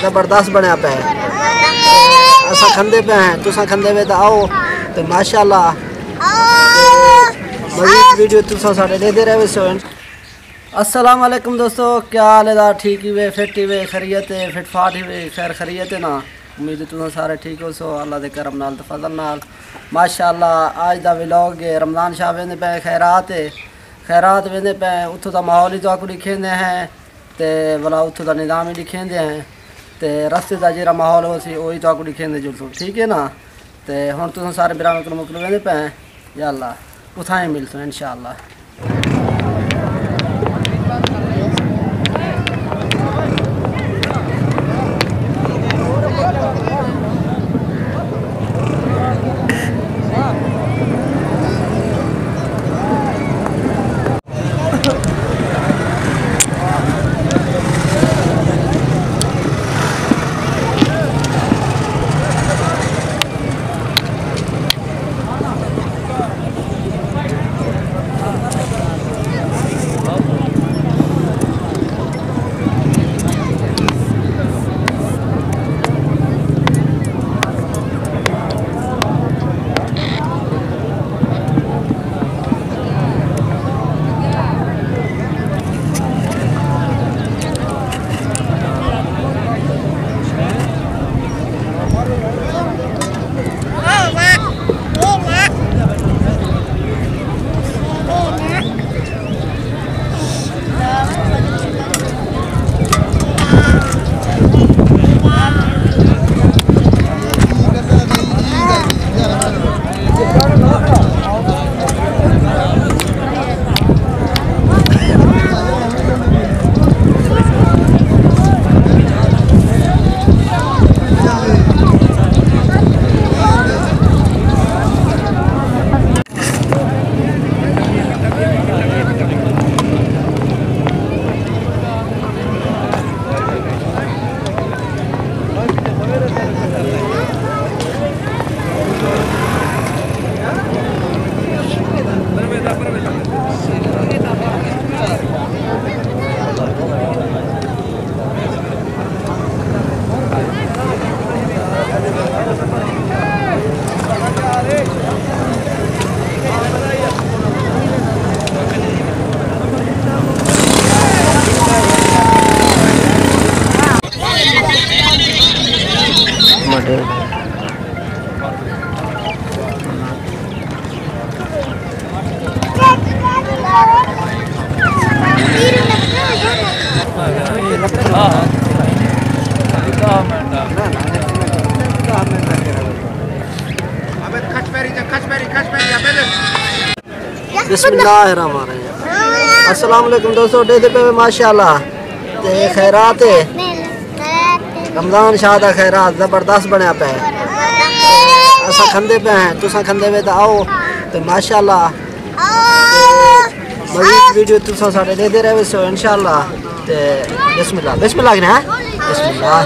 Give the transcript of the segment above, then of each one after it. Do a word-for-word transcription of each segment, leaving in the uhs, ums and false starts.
زبردست بݨیا پئے۔ اساں کھندے پئے ہیں، تساں کھندے وے تاں آؤ۔ تے ماشاءاللہ، تے مزید ویڈیو تساں ساݙے ݙیہدے رہوے سو۔ السلام علیکم دوستو، کیا حال ہے؟ ٹھیک ہی وے، فٹ ہی وے، خیریت ہے، فٹ فاٹ ہی وے، خیر خیریت ہے نا؟ امید ہے تساں سارے ٹھیک ہو سو، اللہ دے کرم نال تے فضل نال۔ ماشاءاللہ، اڄ دا ولاگ ہے، رمضان شاہ ویندے پئے خیرات ہے، خیرات ویندے پئے، اتھوں دا ماحول ہی تہاکوں ݙکھیندے ہیں۔ تے ولا اتھوں دا نظام ہی ݙکھیندے ہیں، تے رستے دا جیڑھا ماحول ہوسی، او ہی تہاکوں ݙکھیندے جلسوں، ٹھیک ہے نا؟ تے ہݨ تساں سارے بھراواں کوں مکلو ویندے پئے ہیں، یا اللہ، اتھاں ہی ملسوں انشاءاللہ۔ بسم اللہ الرحمن الرحیم۔ السلام علیکم دوستو، ݙیہدے پئے ماشاءاللہ۔ تے خیرات ہے، رمضان شاہ دا خیرات زبردست بݨیا پئے۔ اساں کھندے پئے ہیں، تساں کھندے وے تاں آؤ۔ تے ماشاءاللہ، تے مزید ویڈیو تساں ساݙے ݙیہدے رہوے سو انشاءاللہ۔ تے بسم اللہ، بسم اللہ کنے، ہاں؟ بسم اللہ۔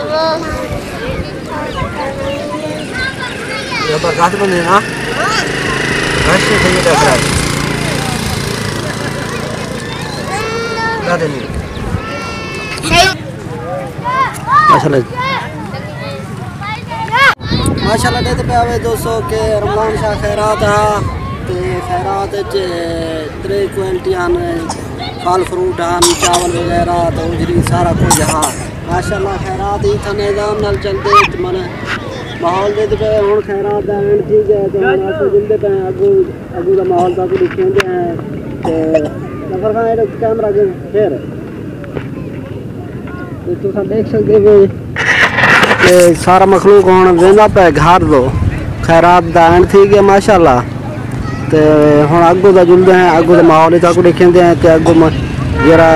زبردست بندے نا۔ رش تھئی ڳیا برا۔ ݙیہدے نہیں۔ ماشاءاللہ۔ ماشاءاللہ ݙیہدے پئے ہوے دوستو کہ رمضان شاہ خیرات ہا، تے خیرات وچ ترے کوالٹی ہن، پھل فروٹ ہن، چاول وغیرہ، تے اجری سارا کجھ ہا۔ ماشاءاللہ خیرات ہی تھا نظام نال چلدے، تے من ماحول ݙیہدے پئے، ہݨ خیرات دا اینڈ تھی ڳیا، تے ہݨ اساں جلدے پئے ہیں اڳوں۔ اڳوں دا ماحول تہاکوں ݙکھیندے ہیں۔ تے ظفر خان، ایݙے کیمرہ دے پھر۔ تے تساں ݙیکھ سڳدے ہو کہ سارا مخلوق ہݨ ویندا پئے گھر دو۔ خیرات دا اینڈ تھی ڳیا ماشاءاللہ۔ تے ہݨ اڳوں دا جلدے ہیں، اڳوں دا ماحول ہی تہاکوں ݙکھیندے ہیں، تے اڳوں م-، جیڑھا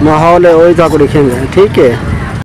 ماحول ہے، اوہی تہاکوں ݙکھیندے ہیں، ٹھیک ہے۔